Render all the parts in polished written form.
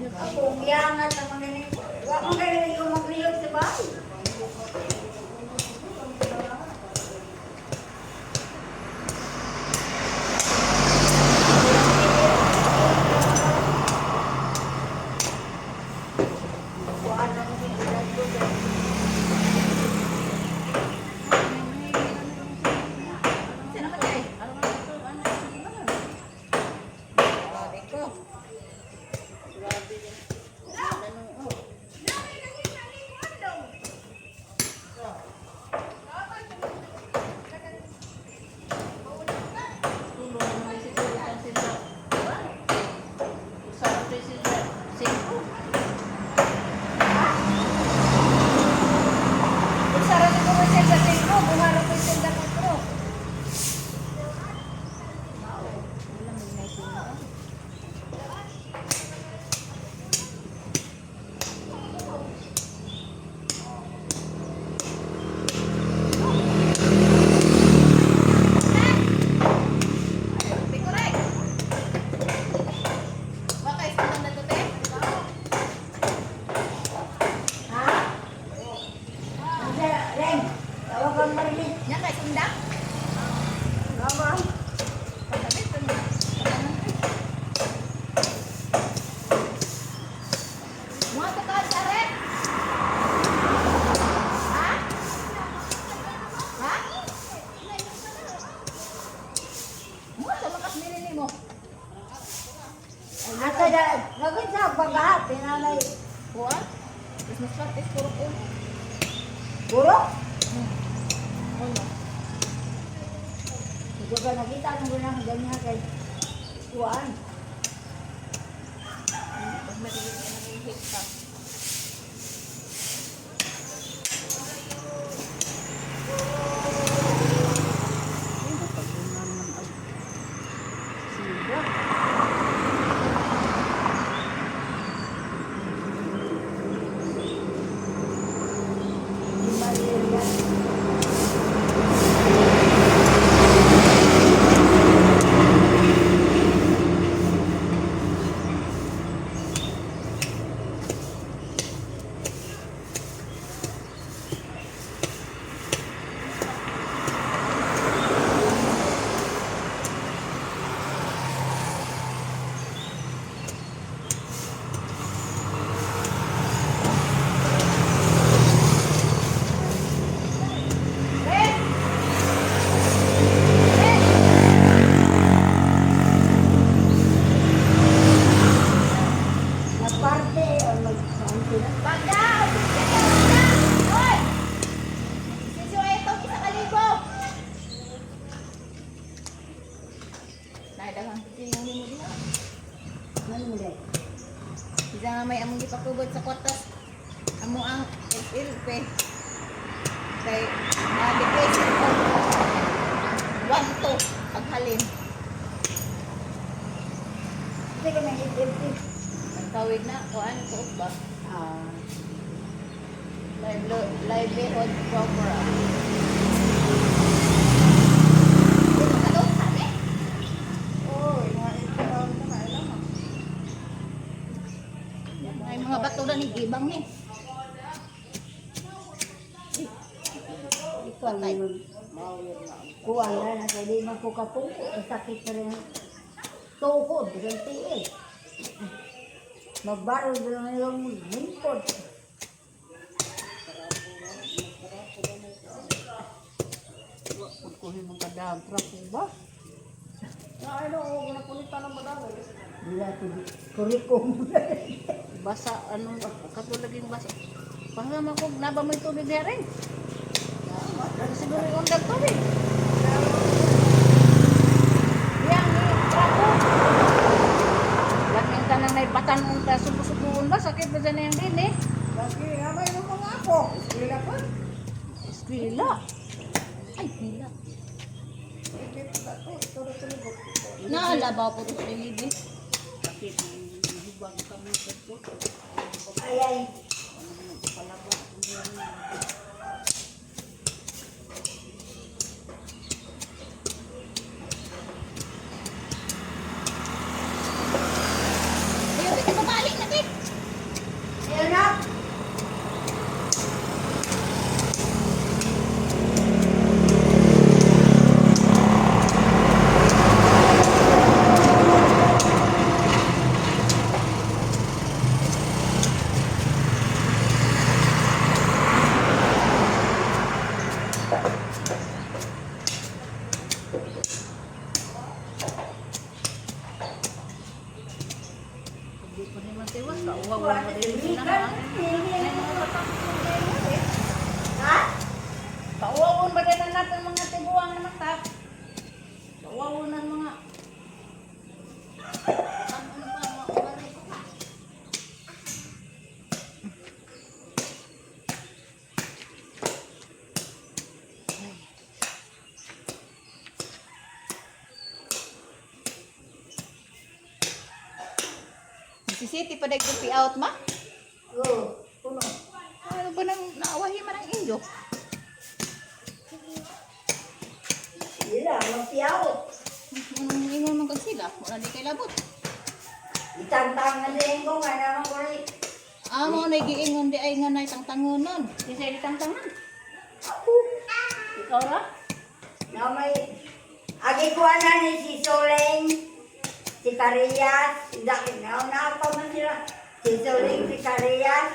Ako, giangat ang mga ganito. Wa man kayo yung magliyog sa bahay. Kuhaan na mo yung. Sino ka tayo? Grabe ko. Grabe yun. Ano, oh. Tulong naman siguro kang sila. Sa sila. Singko. Usara siguro sila singko. Buharo ko sila kutro. Wala may naisip. Correct. Baka isang na to, te? Ha? Ren, tawag kang Marilyn. Nya kay sunda? Mama. Pagkabit sunda. Mga ka sare? Ha? Ha? Mo sa makas nili mo. Nasa na, nagin sa pagkahat, pinalay. Kuha? Christmas party puro ko. Puro? Ano? Hindi ka nakita nung gunang ganyan kay kuhaan. Pag marinig ka na may hit pa. Si Marilyn. Red! Red! Nagparte o mag-saan sila? Pagda! Hoy! Sisyo ito, isa kalibo! Naidaghang silingan mo diha. Ano mo dahil? Isa nga may among gipakubot sa kwartas. Amo ang SLP. Kay na-depression ko. 1-2 paghalin. Hindi ka nang SLP. Ang tawig na, kuan ko ba? Ah, Livelihood program. Ay, mga bato na ni Gibang ni. Ikaw naman. Kuhaan na na kay di man ko kapungko. Ang sakit pa rin ang tukod, ang tiil. Magbaro na lang yung lingkod. Pagkuhin mong kadahag trapo ba? Na ano, o napunita ng madami. Bila to kurikum. Basa, ano, katulad yung basa. Pangama ko, naba mo yung tubig niya rin. Siguro yung undag tubig. Yang ni trapo. Laming ka nang naibatan mong ta, subo-subuon ba? Sakit ba dyan na yung din eh? Lagi, amay mo mga ako. Eskwela pa. Eskwela. Ay, hila. Hindi pa ito. Tuloy-tuloy. Naalabaw po ito sa libi. Sakit ng hubag kami sa ito. Ay, ay. Palaba. Ayaw, ito mabalik na, te. Ang tiwas ka, uwaw mo din sila ha. Ha? Pauwawon ba din na natin mga tiguang na mata? Pauwawon ang mga. Ano pa, mga umaray ko pa. Si City pa dahil out ma? Oo, puno. Ano ba nang naawahi man ang inyo? Sila, magpiyawot. Anong ingon man kag sila? Wala di kay labot. Itangtangan din ko nga naman ko rin. Amo na giingon di ay nga nay tangtangonon. Di sa itangtangan. Ikaw ra? Na may agi ko na ni si Soleng, si Carias, si Daki na na pa man sila. Si Soleng, si Carias,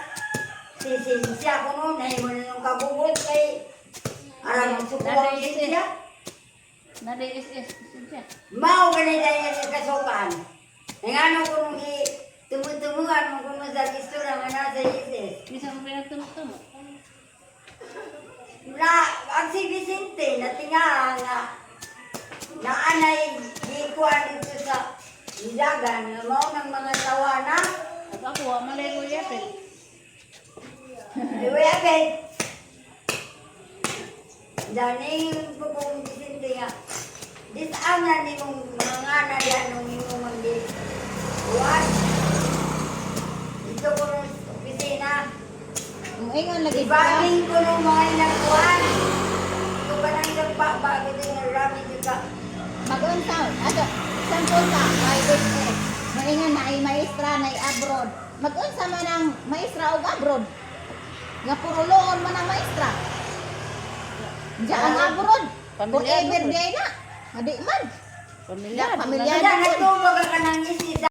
si Cynthia ko no, nahimo na nung kabubot kay alam ang suko ang Cynthia. Nade SS. Siya. Mao ganay dahil sa kasukan. Ngano ko nung i tumutumungan mo kuno sa kistura nga nasa isis. Bisa mo pinagtunok-tunok. Na, ang si Vicente, natinga nga, na anay gikuan dito sa Ilagan, nga mao ng mga tawana. At ako, wa malay ko yapin. Iwi apel. Daning ko kong Vicente nga, disang na ni mong mga nga na nung imong manggi. Kuan. Dito ko nung opisina. Ingon lagi ba? Ibaging ko nung mga inakuan. Ito ba nang nagpa bago din ng rami dito. Mag-unsa, ato, sample ka, may SS. Maingon na ay maestra na ay abroad. Mag-unsa man ang maestra og abroad. Nga puro loon man ang maestra. Diyan ang abroad. Pamilyado Forever po. di ay na. Nga di man. Pamilyado. Pamilyado. Kaya nagtubog ka ng isisa.